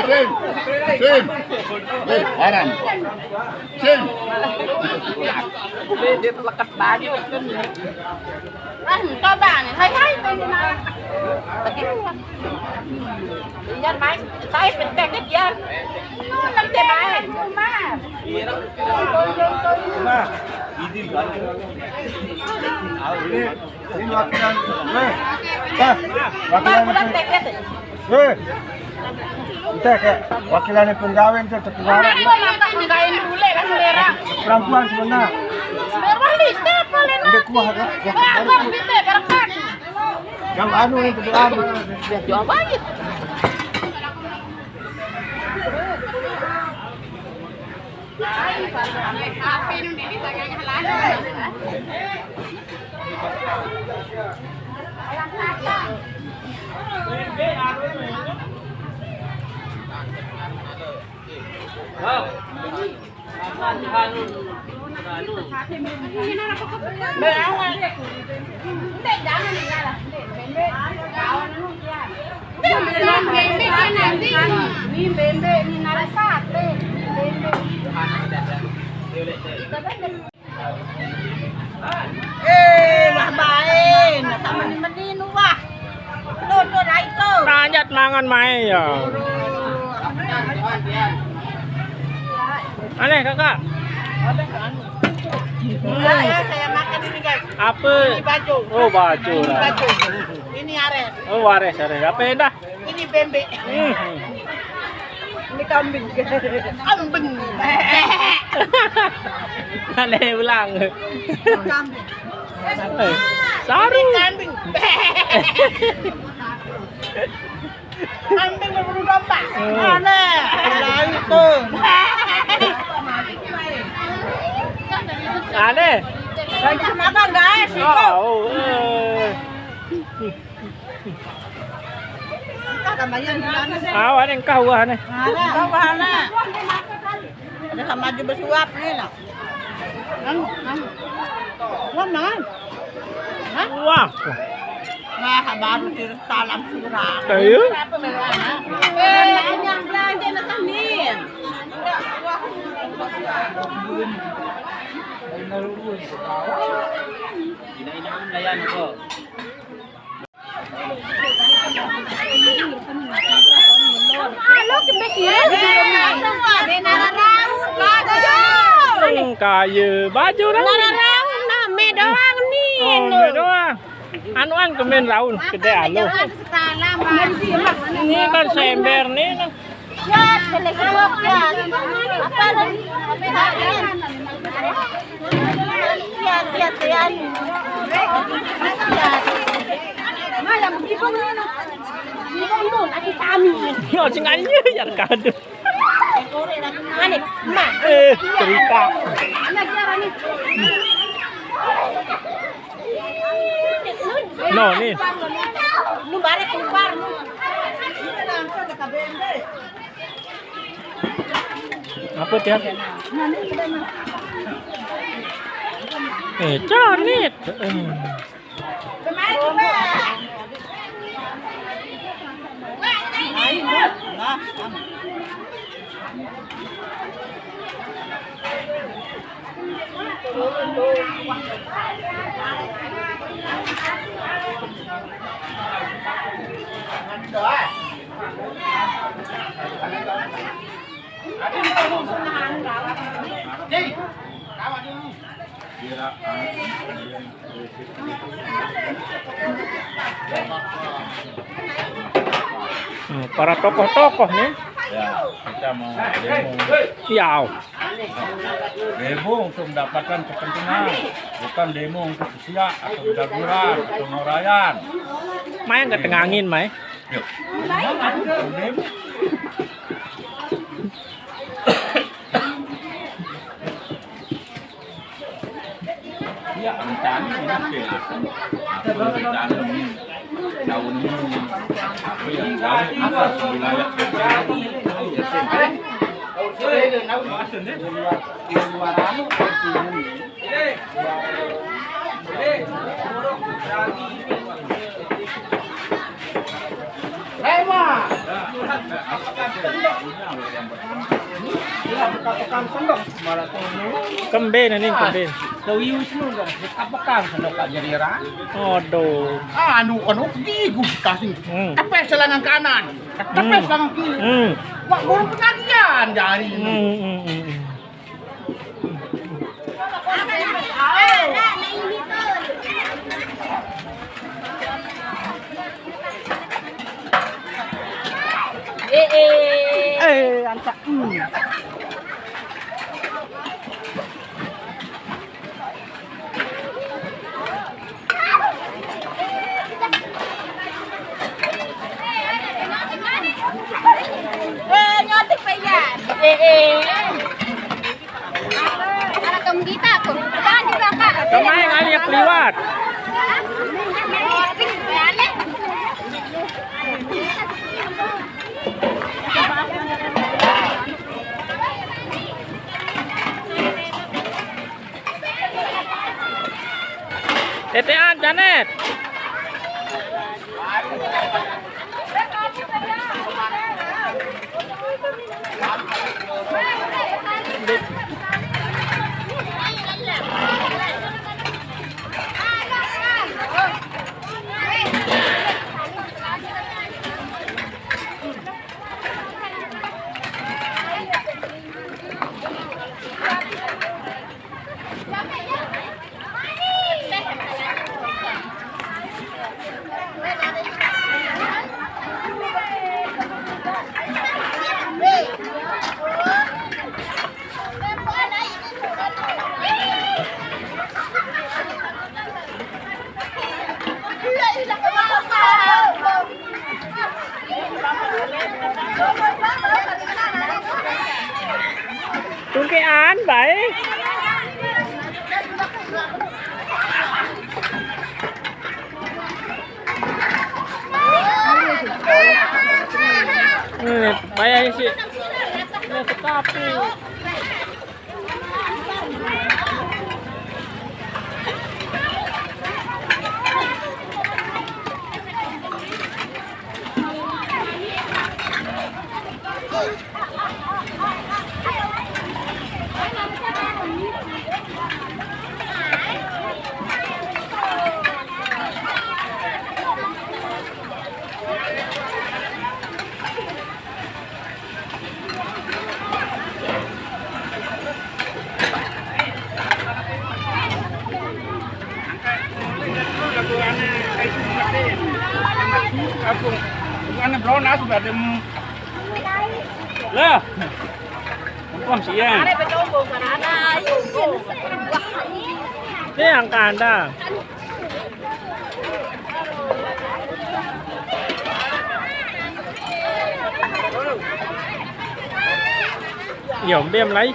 Sim. Sim. Eh, haram. Sim. Dia terlekat baju. Ah, coba nih. Hai, hai, tuh, nah. Lagi. Yan, Mike. Saya penting dia. Nanti main. Nah, ini, ini wakilan. Eh, bah, wakilan. Bulan, bulan, eh. Ente kayak wakilan penggawe ente terpengaruh. Aku mangkat penggawe bule kan merah. Perempuan sebenarnya. Merah lite paling. Ente kuah kan? Aku lite berkat. Yang anu itu apa? Jawab aja. Ini bembe, ini nara sate, ini bembe. Eh, wah bae, nah sama ni meni nu wah. Tuh, tuh, dah itu. Panjat mangan mae ya. Aneh, Kakak. Enggak ya, saya makan ini, guys. Apa? Ini baju. Oh, baju. Ini baju. Ini ares. Oh, ares, ares. Apa ya, dah? Ini bembe. Hmm. Ini kambing. Kambing. Aneh ulang. Kambing. Eh, saru. Ini kambing. Kambing berbulu domba. Hmm. Aneh. Lain tuh. Aneh. Banyak makan, guys. Itu. Oh, eh. Entah tambahnya di mana. Awak ni engkah wah ni. Mana? Engkah wah ni. Ada sama aja bersuap ni lah. Kan, kan. Wah, man. Hah? Wah. Nah, baru cerita langsung. Ayo. Apa merah? Eh, banyak belanja nak samin. Ini, ini pun layan kok. Hmm, kaya baju dah. Nara raun dah, me doang ni. Oh, me doang. Anuan kemen raun, kedai alo. Ini kan sember ni nah. Ya, boleh jawab ya. Apa lagi? Ya, ya, ya. Malam di pun. Di pun tu, lagi kami. Yo, sing anjir ya kado. Aneh, ma. Eh, cerita. Anak dia ni. No, ni. Lu barek keluar, lu. Apa tiap? Eh, canit. Hmm. Hmm, para tokoh-tokoh ni. Ya, kita mau demo. Ya. Demo untuk mendapatkan kepentingan, bukan demo untuk siak atau jaguran atau ngorayaan. Main ke tengah angin, mai. Yuk. Demo. Iya, rencana ini pelasan. Apa rencana ini? Tahun ini apa yang tahu apa wilayah kecil? Iya, sih. Asin deh. Kembe ni, kembe. Aduh. Anu, anu, di gua kasih. Hmm. Kepes lengan kanan, kepes lengan kiri. Hmm. Wah, gua penagihan jari ini. Hmm, hmm, hmm, hmm. Eh, antak. Hmm. Eh, nyotik pa yan. Eh, eh. Para kamu kita aku. Jangan juga, Kak. Kamay, kami yang liwat. Tetean, Janet. Tungkean bae. Eh, bayar isi. Ini tetapi. Apa? Bukan brown, aku ada. Lah. Wah, siang. Ini yang kandang. Yom, bem lai.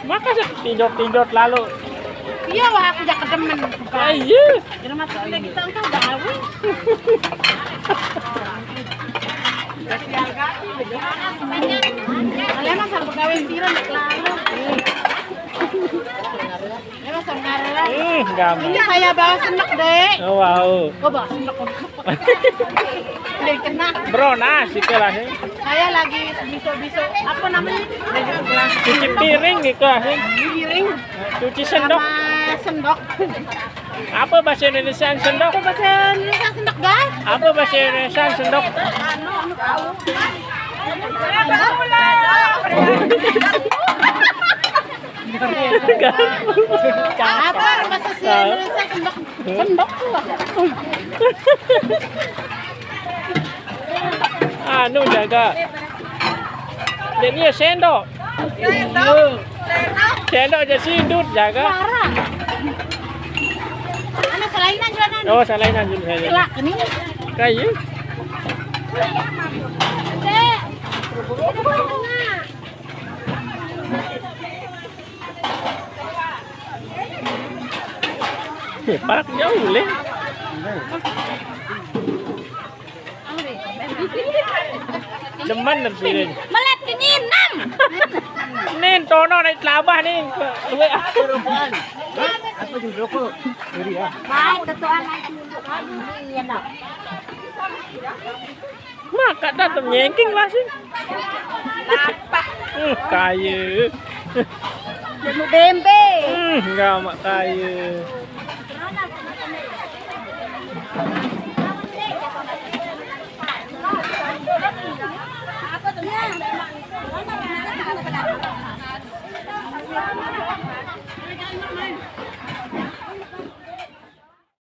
Maka sih pindot-pindot lalu. Iya, wah, aku jak kedemen. Ah, iya. Jadi masuk lagi kita engkau gawe. Kalian mah sampai gawe sira ndak lalu. Ini mah sampai gawe. Hmm, gampang. Ini saya bawa senek, Dek. Oh, wow. Kok bawa senek? Udah kena. Bro, nah, sih lah, ya. Saya lagi biso-biso, apa namanya? Cuci piring gitu, ah, ya. Cuci piring. Cuci sendok. Sama sendok. Apa bahasa Indonesia sendok? Apa bahasa Indonesia sendok, guys? Apa bahasa Indonesia sendok? Apa bahasa Indonesia sendok? Sendok tuh. Anu jaga. Jadi ya sendok. Sendok. Sendok aja sidut jaga. Suara. Anu, selainan juga kan? Oh, selainan juga. Lah, ini. Kayu. Dek. Ini mana? Parak jauh leh. Demen nang piring. Melet kenyinam. Nin tono naik telabah nih. Duit. Apa jus rokok? Jadi ya. Baik ketuaan naik tunjuk kami ini enak. Mak kat dah tu nyengking lah sih. Lapah. Hmm, kaya. Jemuk bembe. Hmm, enggak mak kaya.